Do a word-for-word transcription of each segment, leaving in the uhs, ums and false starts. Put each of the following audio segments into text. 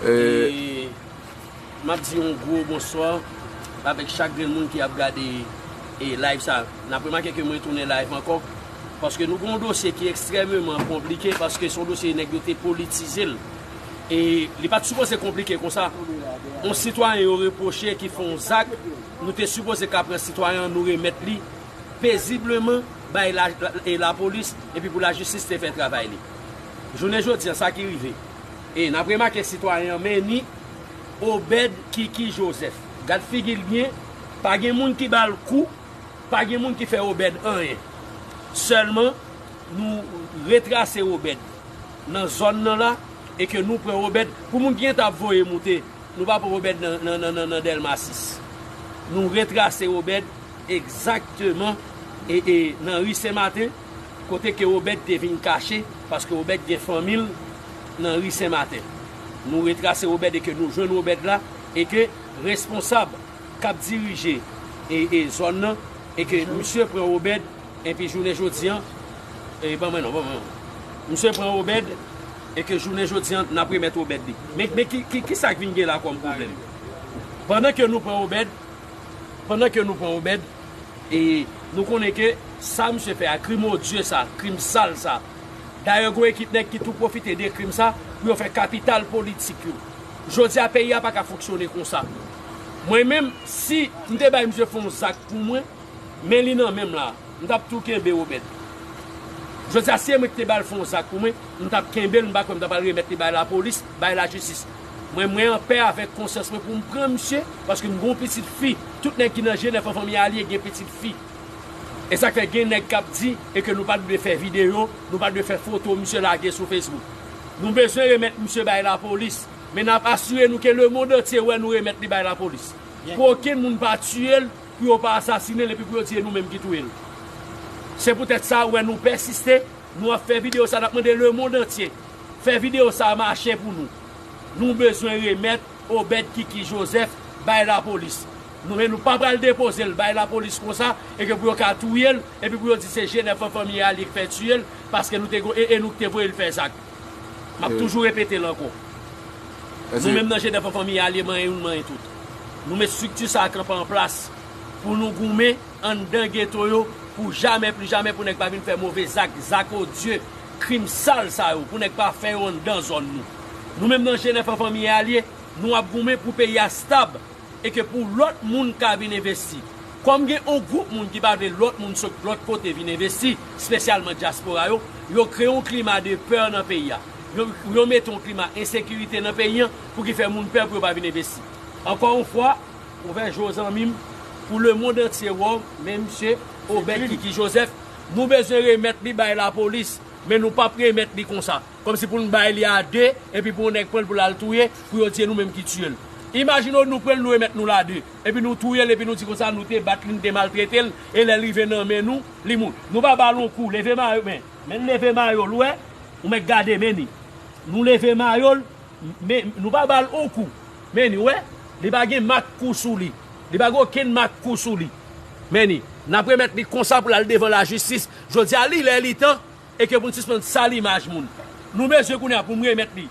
E m ap di yon gwo bonswa avèk chak grenn moun ki ap gade e live sa. N ap remake ke mwen tounen live ankò, paske nou gen yon dosye ki ekstrèmeman konplike, paske se yon dosye nèg yo te politize l. E li pa t sipoze konplike konsa. Yon sitwayen yo repwoche ki fè yon zak, nou te sipoze ka pran sitwayen an, nou remèt li pezibleman bay la, la, e lapolis, epi pou lajistis te fè travay li. Jounen jodi an, sa ki rive. E n ap remake sitwayen an, men ni Obed Kiki Joseph. Gad figi l byen, pa gen moun ki ba l kou, pa gen moun ki fè Obed anyen. Sèlman, nou retrase Obed nan zòn nan la, e ke nou pran Obed, pou moun ki gentan ap voye moute, nou pa pran Obed nan, nan, nan, nan, nan Dèlma sis. Nou retrase Obed egzakteman e, e nan ri Sen Maten, kote ke Obed te vin kache, paske Obed gen fanmi l nan ri Sen Maten. Nou retrase Obed e ke nou jwenn Obed la, e ke responsab k ap dirije e, e zòn nan, e ke misye pran Obed, epi jounen jodi an, e ban mwen non, ban mwen non. Misye pran Obed, e ke jounen jodi an, n ap remèt Obed li. Men, men ki, ki, ki sa k vin gen la kòm pwoblèm? Pandan ke nou pran Obed, pandan ke nou pran Obed, e nou konnen ke sa misye fè a, krim odye sa, krim sal sa. Dayè, gen ekip nèg ki tou pwofite de krim sa pou yo fè kapital politik yo. Jodi a, peyi a pa ka fonksyone konsa. Mwen menm, si m te bay misye fè yon zak pou mwen, men li nan men m la, m t ap tou kenbe Obed. Jodi a, si e mwen ki te ba l fè yon zak pou mwen, m t ap kenbe l, m pa kwè m t ap al remèt li bay lapolis, bay lajistis. Mwen, mwen anpè avèk konsyans mwen pou m pran misye, paske m gen yon pitit fi. Tout nèg ki nan G nèf an fanmi alye gen pitit fi. E sa k fè gen nèg k ap di e ke nou pa t dwe fè videyo, nou pa t dwe fè foto misye lage sou Facebook. Nou bezwen remèt misye bay lapolis, men n ap asire nou ke lemonn antye wè nou remèt li bay lapolis. Pou okenn moun pa tiye l, pou yo pa asasinen l epi pou yo di e nou menm ki touye l. Se poutèt sa ou wè nou pèsiste, nou ap fè videyo sa, n ap mande lemonn antye fè videyo sa mache pou nou. Nou bezwen remèt Obed Kiki Joseph bay lapolis. Nou, men nou pa pral depoze l bay lapolis konsa, e ke pou yo ka touye l, epi pou yo di se G nèf an fanmi alye k fè tiye l, paske nou te go-, e, e nou k te voye l fè zak. M ap toujou repete l ankò. Nou menm nan G nèf an fanmi alye, manyen youn, manyen tout. Nou met estrikti sa a kanpe an plas pou nou goumen anndan geto yo pou jamè, pli jamè pou nèg pa vin fè move zak, zak odye, krim sal sa yo, pou nèg pa fè yo anndan zòn nou. Nou menm nan G nèf an fanmi alye, nou ap goumen pou peyi a stab e ke pou lòt moun ka vin envesti. Kòm gen yon gwoup moun ki pa vle lòt moun sot lòt kote vin envesti, espesyalman dyaspora yo, yo kreye yon klima de pè nan peyi a. Yo, yo mete yon klima ensekirite nan peyi an pou ki fè moun pè pou yo pa vin envesti. Ankò yon fwa, ouvè je w zanmi m, pou lemonn antye wè w, men misye Obed Kiki Joseph, nou bezwen remèt li bay lapolis, men nou p ap remèt li konsa. Kòmsi pou n bay li a de, epi pou yon nèg pran l pou l al touye, pou yo di e nou menm ki tiye l. Imajine w nou pran l, nou remèt nou l a de, epi nou touye l, epi nou di konsa nou te bat li, nou te maltrete l, e lè l rive nan men nou, li mouri. Nou pa ba l yon kou, leve mayo, men, men leve mayo l, ou wè, ou mèt gade, men li. Nou leve mayo l, men nou pa ba l yon kou, men li, ou wè, li pa gen mak kou sou li, li pa gen okenn mak kou sou li. Men li, n ap remèt li konsa pou l al devan lajistis. Jodi a, li lè, li tan, e ke pou n sispann sal imaj moun. Nou bezwen kounye a pou n remèt li.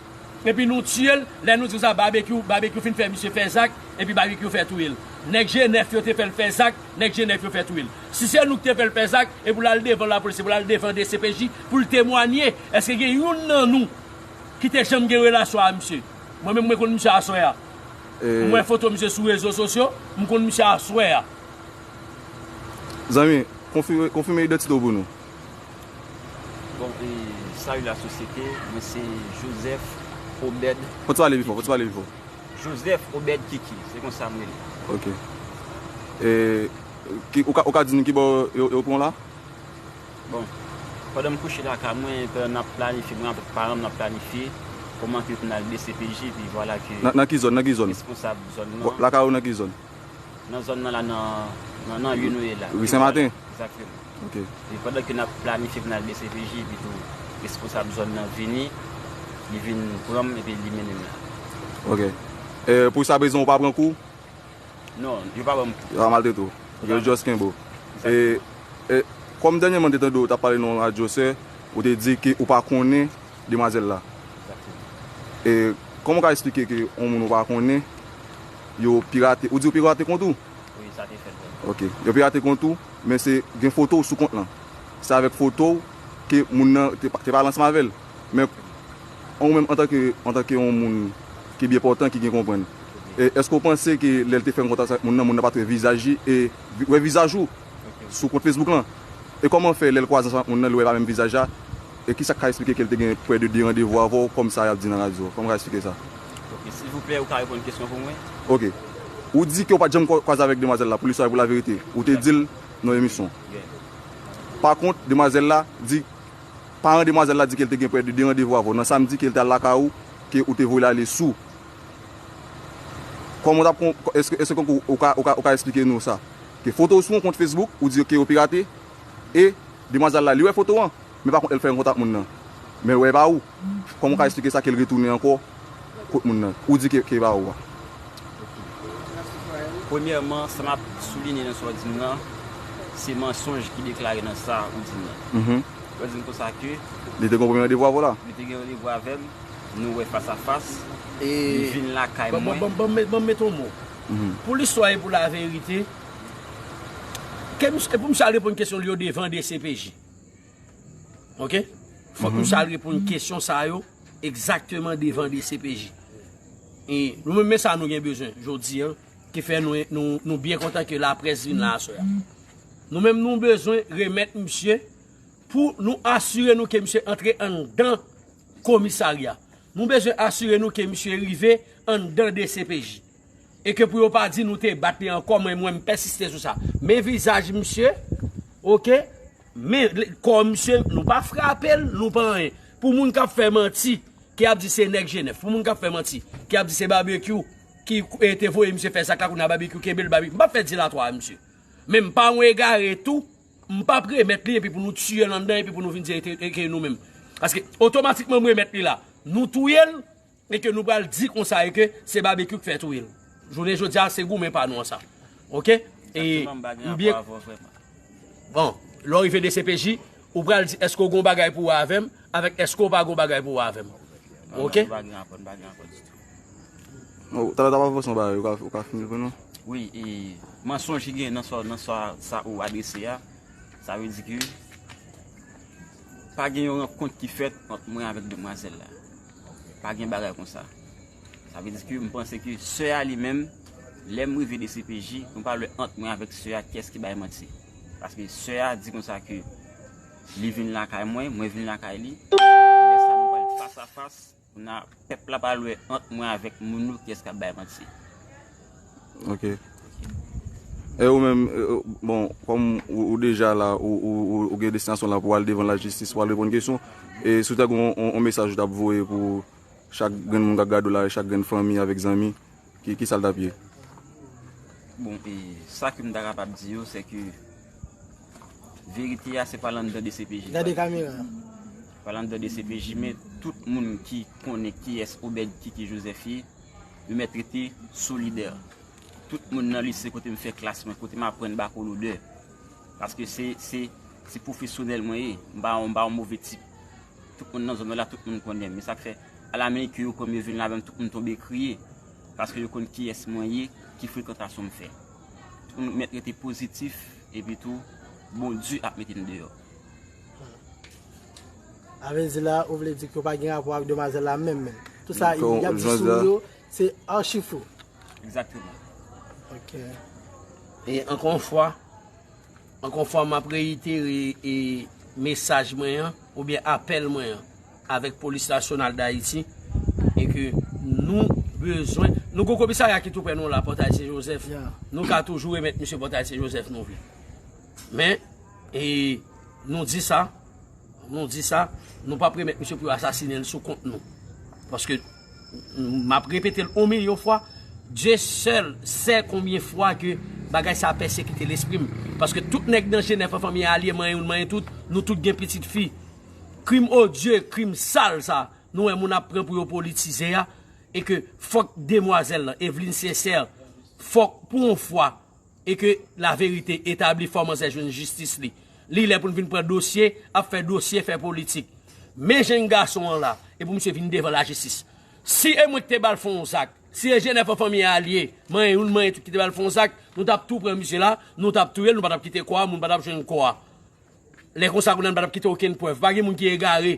Epi nou tiye l, lè nou di konsa, Babekyou, Babekyou fin fè misye fè zak, epi Babekyou fè touye l. Nèg G nèf yo te fè l fè zak, nèg G nèf yo fè touye l. Si se nou ki te fè l fè zak, e pou l al devan lapolis, e pou l al devan D C P J, pou l temwanye, èske gen youn nan nou ki te janm gen relasyon a misye? Mwen menm, mwen konn misye aswè a. M wè foto misye sou rezo sosyo, m konn misye aswè a. Zanmi, konfime, konfime idantite w pou nou. Bon, e, salut la société, mwen se Joseph Obed. Fò w pale pi fò, fò w pale pi fò. Joseph Obed Kiki, se konsa m rele. Ok. E, ki, ou ka, ou ka di nou ki bò yo, yo pran w la? Bon, pandan m kouche lakay mwen, pandan n ap planifye, mwen avèk paran m, n ap planifye kòman ke pou n al D C P J, epi vwala ke... Nan, nan ki zòn, nan ki zòn? Responsab zòn nan. Lakay ou nan ki zòn? Nan zòn nan la, nan, nan, nan lye nou ye la. Ri Sen Maten? Egzakteman. Ok. E pandan ke n ap planifye pou n al D C P J, epi tou responsab zòn nan vini, li vin pran m epi li mennen m la. Ok. E, pou sa prezan, ou pa pran kou? Non, yo pa ban m kou. Yo pa maltrete w. Ok, yo just kenbe w. Egzakteman. E, e, kòm dènyèman m te tande w t ap pale nan yon radyo, sè, ou te di ke ou pa konnen demwazèl la. Egzakteman. E kòman w ka eksplike ke yon moun ou pa konnen, yo pirate, ou di yo pirate kont ou? Wi, sa te fèt vrèman. Ok. Yo pirate kont ou, men se gen foto w sou kont lan. Se avèk foto w ke moun nan te, te pale ansanm avè l. Men ou menm antanke, antanke yon moun ki byen pòtan, ki gen konprann, e èske w panse ke lè l te fè kontak ak moun nan, moun nan pa t wè vizaj li e wè vizaj ou sou kont Facebook lan? E kòman fè lè l kwaze ansanm ak moun nan, li wè pa menm vizaj la? E kisa k ka eksplike ke l te gen prè de de randevou avè w, kòm sa y ap di nan radyo? Kòman w ka eksplike sa? Ok, silvouplè, ou ka reponn kesyon pou mwen? Ok. Ou di ke w pa t janm kwa- kwaze avèk demwazèl la, pou listwa e pou laverite. Ou te di l nan emisyon. Pa kont, demwazèl la di, paran demwazèl la di ke l te gen prè de de randevou avè w nan samdi, ke l te al lakay ou, ke ou te voye l ale sou. Kòman w t ap kon- èske, èske ou, ou ka, ou ka, ou ka eksplike nou sa? Ke foto w sou yon kont Facebook, ou di ke yo pirate, e demwazèl la, li wè foto an, men pa kont, lè l fè yon kontak moun nan, men l wè e pa ou. Kòman w ka eksplike sa ke l retounen ankò kot moun nan? Ou di ke, ke e pa ou a. Premyèman, sa m ap soulinye nan sa w di m nan, se mansonj ki deklare nan sa ou di m nan. Mhm. Ou di m konsa ke Li te gen yon premye randevou avè w la? Li te gen randevou avè m, nou wè fas a fas, li vin lakay Ban mwen. ban ban ban ban m mete yon mo. Pou listwa e pou laverite, ke misye, e pou misye al reponn kesyon li yo devan D C P J. Ok? Fòk misye al reponn kesyon sa yo egzakteman devan D C P J. E nou menm, men sa nou gen bezwen jodi an, ki fè nou, nou, nou byen kontan ke laprès vin la aswè a. Nou menm, nou bezwen remèt misye pou nou asire nou ke misye antre anndan komisarya. Nou bezwen asire nou ke misye rive anndan D C P J. E ke pou yo pa di nou te bat li ankò, mwen, mwen, m pèsiste sou sa. Men vizaj misye, ok? Men kò misye, nou pa frape l, nou pa anyen. Pou moun k ap fè manti, ki ap di se nèg Jenèf, pou moun k ap fè manti, ki ap di se Babekyou ki, e, te voye misye fè zak la, kounye a Babekyou kenbe l, Babekyou. M p ap fè dilatwa a misye. Men m pa yon egare tou, m p ap remèt li epi pou nou tiye l anndan epi pou nou vin di e te, e ke nou menm. Paske otomatikman m remèt li la, nou touye l, e ke nou pral di konsa e ke se Babekyou k fè touye l. Jounen jodi a, se goumen pa nou an sa. Ok? E Egzakteman, m pa gen m byen rapò avè w vrèman. Bon, lè w rive D C P J, ou pral di èske w gen yon bagay pou wè avè m, avèk èske w pa gen yon bagay pou wè avè m. Ok? M pa gen rapò, m pa gen rapò ditou. Talè w t ap avanse yon bagay, ou ka, ou ka fini l pou nou? Wi, e mansonj ki gen nan sa, nan sa, sa ou adrese a, sa vle di ke pa gen yon rankont ki fèt ant mwen avèk demwazèl la. Pa gen bagay konsa. Sa vle di ke m panse ke sè a li menm, lè m rive D C P J, nou pral wè ant mwen avèk sè a kiyès ki bay manti. Paske sè a di konsa ke li vin lakay mwen, mwen vin lakay li. Lè sa nou pral fas a fas, kounye a pèp la pral wè ant mwen avèk moun yo kiyès k ap bay manti. Ok. E ou menm, e, bon, kòm ou, ou deja la, ou, ou, ou, ou gen destinasyon la pou al devan lajistis, pou al reponn kesyon, e si w ta gen yon, yon, yon mesaj ou t ap voye pou chak grenn moun k ap gade w la, e chak grenn fanmi avèk zanmi, ki, ki sa l t ap ye? Bon, e sa ke m ta kapab di yo, se ke verite a se pa l anndan D C P J. Gade kamera. Pa l anndan D C P J, men tout moun ki konnen kiyès Obed Kiki Joseph ye, yo mèt rete solidè. Tout moun nan lise kote m fè klas mwen, kote m aprann bakolodè. Paske se, se, se pwofesyonèl mwen ye. M pa, m pa yon move tip. Tout moun nan zòn mwen la, tout moun konnen m. E sa k fè, alamennke yo pran m, yo vin la avè m, tout moun tonbe kriye. Paske yo konn kiyès mwen ye, ki frekantasyon m fè. Tout moun mèt rete pozitif, epi tou, Bondye ap mete n deyò. A vle di la, ou vle di ke w pa gen rapò ak demwazèl la menm menm. Tout sa y ap di sou ou yo, se achi fo. Egzakteman. Ok. E ankò yon fwa, ankò yon fwa, m ap reyitere e mesaj mwen an, oubyen apèl mwen an, avèk Polis Nasyonal d Ayiti, e ke nou bezwen, nou gon komisarya ki tou prè nou la, Pòtay Sen Jozèf, nou ka toujou remèt misye Pòtay Sen Jozèf nou vle. Men, e nou di sa, nou di sa, nou p ap remèt misye pou yo asasinen l sou kont nou. Paske, m ap repete l yon milyon fwa, Dye sèl sè konbyen fwa ke bagay sa a pèsekite lespri m. Paske tout nèg nan Jenèf an, fanmi a, alye mwen, youn mwen, tout, nou tout gen pitit fi. Krim odye, krim sal sa, nou wè moun ap pran pou yo politize a, e ke fòk demwazèl lan, Evelyne Sincère, fòk pou yon fwa, e ke laverite etabli, fò manzè jwenn jistis li. Li lè pou l vin pran dosye, ap fè dosye, fè politik. Men jèn gason an la, e pou misye vin devan lajistis. Si e mwen ki te ba l fè yon zak, si e G nèf an fanmi Alye, manyen youn, manyen tout ki te ba l fè yon zak, nou t ap tou pran misye la, nou t ap touye l, nou pa t ap kite kò a, moun pa t ap jwenn kò a. Lè konsa, kounye a, nou pa t ap kite okenn prèv. Pa gen moun ki egare.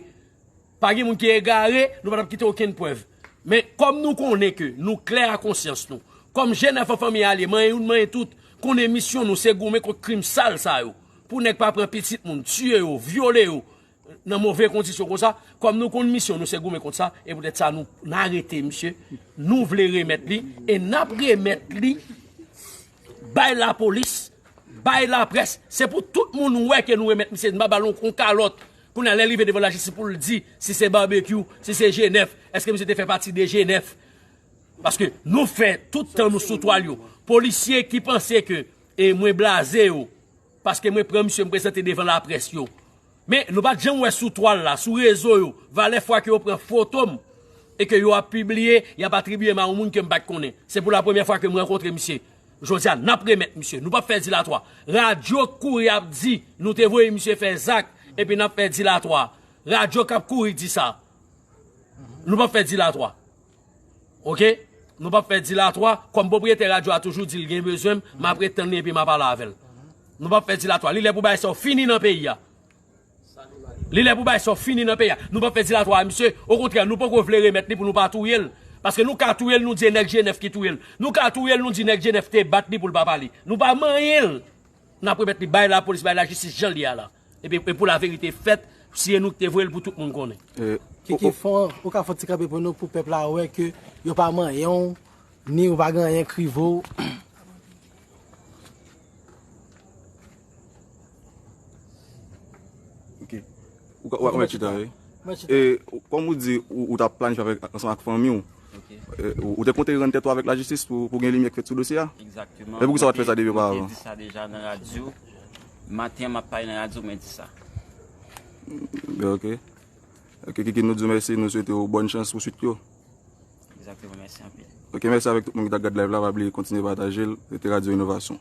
Pa gen moun ki egare, nou pa t ap kite okenn prèv. Men, kòm nou konnen ke nou klè a konsyans nou, kòm G nèf an fanmi Alye, manyen youn, manyen tout, konnen misyon nou se goumen kont krim sal sa yo. Pou nèg pa pran pitit moun, tiye yo, vyole yo, nan move kondisyon konsa, kòm nou konn misyon nou se goumen kont sa, e poutèt sa nou, n arete misye, nou vle remèt li, e n ap remèt li bay lapolis, bay laprès. Se pou tout moun wè ke nou remèt misye, n pa ba l yon, yon kalòt. Kounye a, lè l rive devan lajistis pou l di si se Babekyou, si se G nèf, èske misye te fè pati de G nèf? Paske nou fè tout tan nou sou twal yo. Polisye ki panse ke, e, mwen blaze yo, paske mwen pran misye, m prezante devan laprès yo. Men, nou pa t janm wè sou twal la, sou rezo yo, valè fwa ke yo pran foto m e ke yo ap pibliye, y ap atribiye m a yon moun ke m pa t konnen. Se pou la premyè fwa ke m rankontre misye. Jodi a, n ap remèt misye. Nou p ap fè dilatwa. Radyo k kouri ap di, nou te voye misye fè zak, epi n ap fè dilatwa. Radyo k ap kouri di sa. Nou p ap fè dilatwa. Oke? Nou p ap fè dilatwa. Kòm pwopriyetè radyo a toujou di l gen bezwen m, m ap ret tann li epi m a pale avè l. Nou p ap fè dilatwa. Li lè pou bagay sa yo fini nan peyi a. Li lè pou bagay sa yo fini nan peyi a. Nou p ap fè dilatwa a misye. Okontrè, nou poko vle remèt li pou nou pa touye l. Paske nou ka touye l, nou di e nèg G nèf ki touye l. Nou ka touye l, nou di nèg G nèf te bat li pou l pa pale. Nou pa manyen l. N ap remèt li bay lapolis, bay lajistis jan l ye a la. Epi, e pou laverite fèt, si e nou ki te voye l pou tout moun konnen. E, Kiki, o, o, fon, ou ka fè yon ti kanpe pou nou, pou pèp la wè ke yo pa manyen w, ni ou pa gen anyen k rive w. Ok. Ou ka, ou ka mèt chita, wi. Mèt chita. E, kòm ou di, ou, ou t ap planifye avèk, ansanm ak fanmi w. Ok. E, ou, ou te konte rann tèt ou avèk lajistis pou, pou gen limyè k fèt sou dosye a? Egzakteman. E poukisa w pa t fè sa depi opavan? Mwen te di sa deja nan radyo. Maten an, m ap pale nan radyo, mwen di sa. Ben, ok. Ok, Kiki, nou di w mèsi, nou swete w bòn chans pou swit yo. Egzakteman, mèsi anpil. Ok, mèsi avèk tout moun ki t ap gad live la, pa bliye kontinye pataje l, rete Radyo Inovasyon.